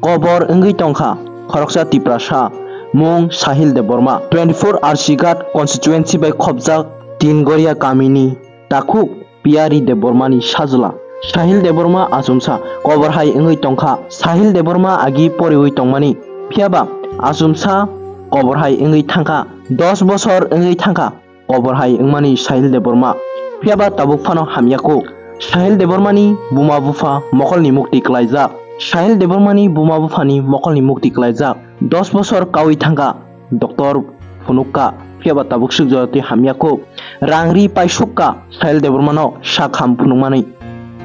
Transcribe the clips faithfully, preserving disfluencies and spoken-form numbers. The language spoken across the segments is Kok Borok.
Kobor wngwi tongkha khoroksa Tiprasa, mung Sahil Debbarma, twenty-four R C Ghat constituency bai khopjak Tingoria kamini takhuk Piyari Debbarmani sajla. Sahil Debbarma achomsa kobor hai wngwi tongkha. Sahil Debbarma agi poriwi tongmani, phiyaba achomsa kobor hai wngwi thangkha. Dos bosor wngwi thangkha kobor hai wngmani Sahil Debbarma, phiyaba tabuk phano hamya kho. Sahil Debbarmani buma bupha mokolni mukti kwlaijak. Sahil Debbarmani buma buphani mokolni mukti kwlaijak. Dos bosor kawi thangkha, doctor phunukka, phiyaba tabuk swk jora twi hamya kho. Rang ri paisukka Sahil Debbarmano sak ham phunukmani.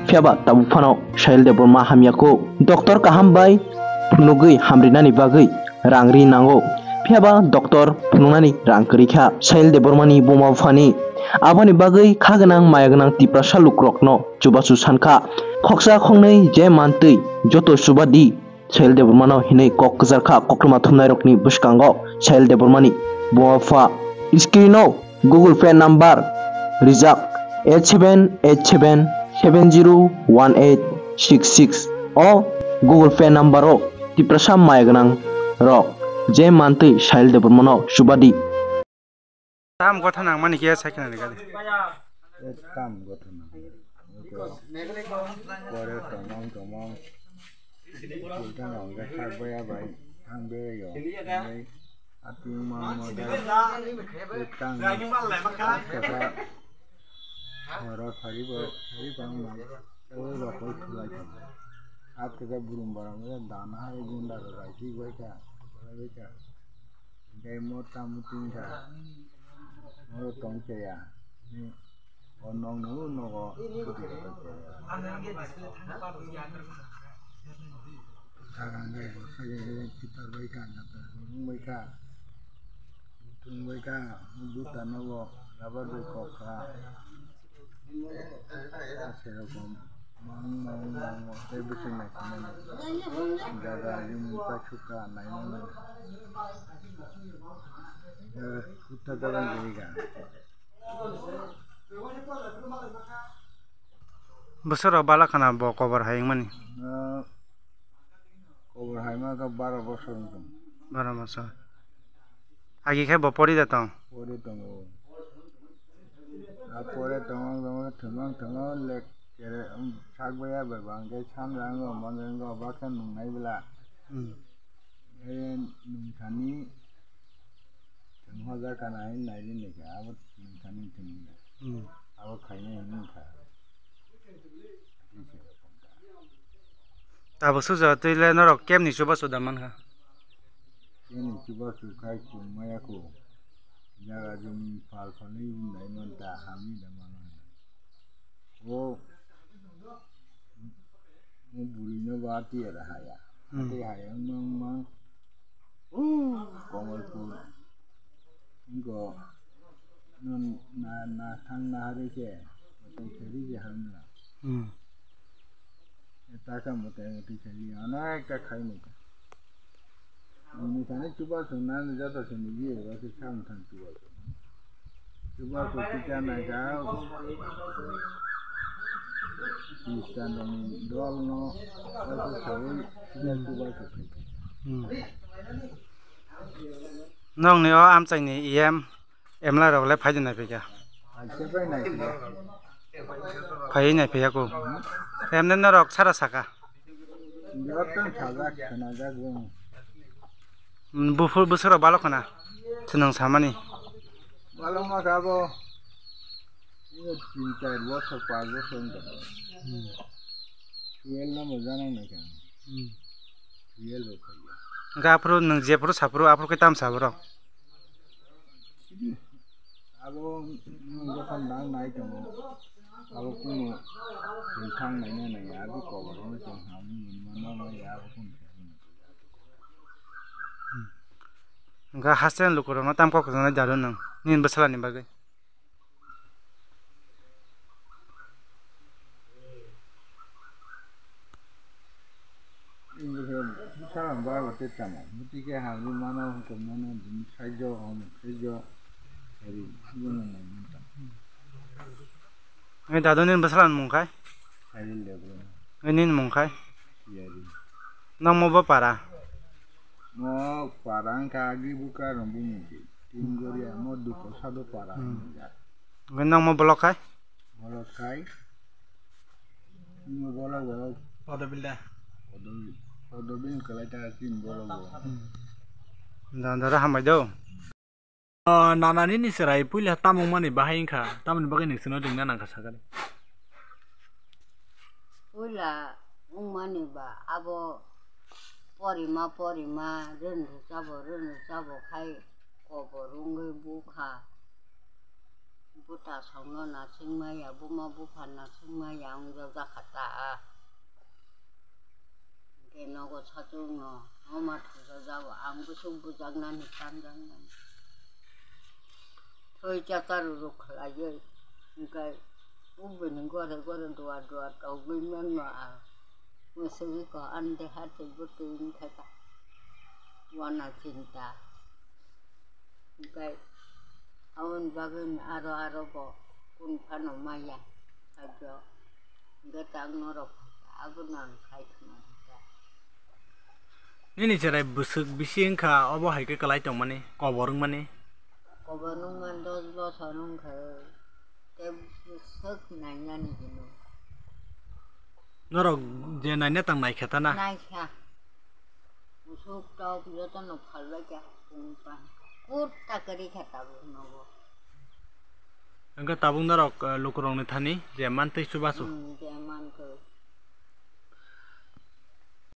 Phiyaba tabuk phano Sahil Debbarma hamya kho. Doctor kaham bai phunugwi hamrinani bagwi rang ri nango. Phiyaba doctor phunuknani rang kwrwi kha Sahil Debbarmani buma buphani. Aboni bagwi kha gwnang maya gwnang Tiprasa lukurokno chubachu sankha. Khoksa khoknwi je mantwi joto chubadi Sahil Debbarmano hinwi kok kwchar kha koktwma thumnairokni bwskango Sahil Debbarmani buma bupha. Screen-o Google Pay number rijak eight seven eight seven seven zero one eight six six. O Google Pay number-o Tiprasa maya gwnang rok je mantwi Sahil Debbarmano chubadi. Tam gotha nangmani khe sai khna ni gari. Tam gotha nang. Pore tomong tomong. Kulta nang ga sak baya bai. Ang be yo. Ating mang mo da. Tang. Kata. Horo sari bo sari bang mang. O ba koi khulai. At kata burum barang da dana hai gunda ro rai ki bai ka. Bai ka. Dai mo tam ting ka. Mo tong che ya. O nong no nogo. Sagang gai bo sagang gai kitar bai ka, natar bai ka. Tung bai ka, juta nogo, rubber bai kok ka. Serokom mang mang mang mang tei bwswk naikolmani jaga rimwi paisukha naimani jaga kutta jaga wngkha. Bwswk rok bala khana bo kobor hai wngmani. Kobor hai ma khe baro bosor wngkha. Baro bosor. Agi khe bo pori da tong? Pori tongo. A pore tongo, tongo, thwngmang tongo, lek kere, um, sak baya bai bang khe samjak wngo, manjak wngo, bakhe nungnai bwla. Hmm. E, nungthani thwng hoja kana hin nai ri ni kha, abo nungthani thwng ya. Hmm. Abo khainai hin kha. Tabuk sujo twi le norok kemni chubachu da mankha. Kemni chubachu khai chwng maya kho. Jaga jumi pal phalwi wng lai man ta hamni da mano. O, o bwrwi no ba tiya da haya. Hmm. Tei haya wng mang mang. O, Kamalpur. Wngkha, nwng na, na thang na hari khe, tei khe ri je hamya. Hmm. Taka mwtai mwtai khe ri, onek ta khai mwtai. Nwng thani chubachu nani joto se niji eba khe samung thang chubachu. Chubachu kisa nai kha, Khristian rokni dol no, obo sawi kisa chubachu khai. Hmm. Nokni o amchaini E M, M L A rok le phai de nai phaikha? Phai nai phaikha. Phai nai phaikha ko. Em ne norok sara saka. Joto sajak, khnajak bo. Buphur bwswk rok balok khna. Thwnong samani. Balok ma kha bo. Ini tin char bosor, panch bosor wngkha. Hmm. Twelve no bo janang nai kha. Hmm. Twelve rok kha. Hwnkhe aphuru nwng jephuru saphuru aphuru khe tam sa borok? Abo nwng jokhon nang nai tongo, abo kunu thang nai nai nai abo kobor no chwng hamwi mwnma nang nai abo kunu. Hmm. Hwnkhe haste lukurokno tam kok kwchangni dado nwng nini bwsala ni bagwi? Bwsala ni bagwi tei tamo. Bwtwi khe hamwi mano, hwnkhe mano, bini saijo, hom saijo, ri, abono nai mantang. Nini dado nini bwsala ni mung khai? Khairil Debbarma. Nini mung khai? Piyari. Nang mo ba para? Mo para wngkha agi buka rong bini di. Tin gori amo duko sado para. Hmm. Wngkha. Nang mo bolok khai? Bolok khai. Mo bolok bolok. Odo bilda. Odo, odo bil kelai ta tin bolok bolok. Hmm. Dan dara hambai do. O, nana nini chwrai puila tamung mani bahai wngkha, tamoni bagwi nwng chwngno ringna nangkha sakani. Puila wngmani ba abo porima porima, rwrwng chabo rwrwng chabo khai kobor wngwi bukha. Buta songno nasing maya, buma bupha nasing maya, wngjakjakha ta. Hwnkhe nogo sachukno, homa thwkjak jabo, ang bwswk bujaknani, tamjaknani. Thwi chacharu ruk khlaiwi, hwnkhe ubini gore gore duar duar togwi mangno ang. Mwswgwi ko ani deha twi bwtwi wngkha ta. Wana chinta. Hwnkhe aboni bagwino aro aro bo kung phano maya. Haijo. Hwnkhe tak norok abono ang khai khna rwkha. Nini chwrai bwswk bisi wngkha, obo hai khe kwlai tongmani, kobor wngmani? Kobor wngmani dos bosor wngkha, tei bwswk nainani hino. Norok je naina tang naikha ta na? Naikha. Bwswk tok jotono phalbaikha, kung pa. Kut ta kwrwi kha tabuk nogo. Hwnkhe tabuk norok, eh, lukurokni thani je mantwi chubachu? Hmm, je mantwi.